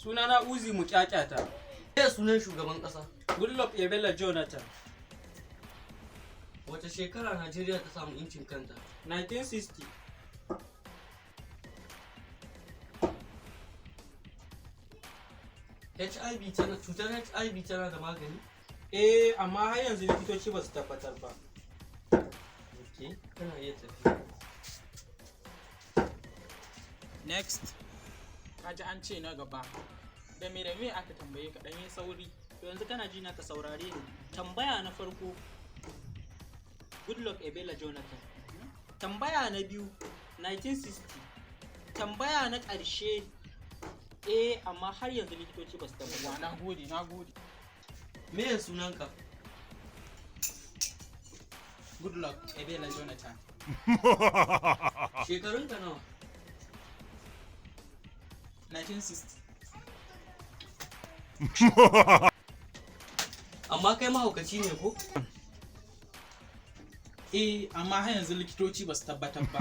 Sunana Uzi Mukyakyata. Me sunan shugaban ƙasa? Goodluck Ebele Jonathan. Wace shekara Najeriya ta samu 'yancin kanta? 1960. Cutar HIV tana da magani? Eh, amma har yanzu likitoci ba su tabbatar ba. Ok, kana iya tafiya. Next. Kaji an ce na gaba. Da me aka tambaye ka? Dan yi sauri. To yanzu kana ji na, ka saurare ni. Tambaya na farko, Goodluck Ebele Jonathan. Tambaya na biyu, 1960. Tambaya na ƙarshe, eh, amma har yanzu likitoci ba su tabbatar Wa ba. na gode, na gode. Me sunanka? Goodluck Ebele Jonathan. Shekarunka nawa? 1960. Amma kai mahaukaci ne ko? Eh, amma har yanzu likitoci ba su tabbatar ba.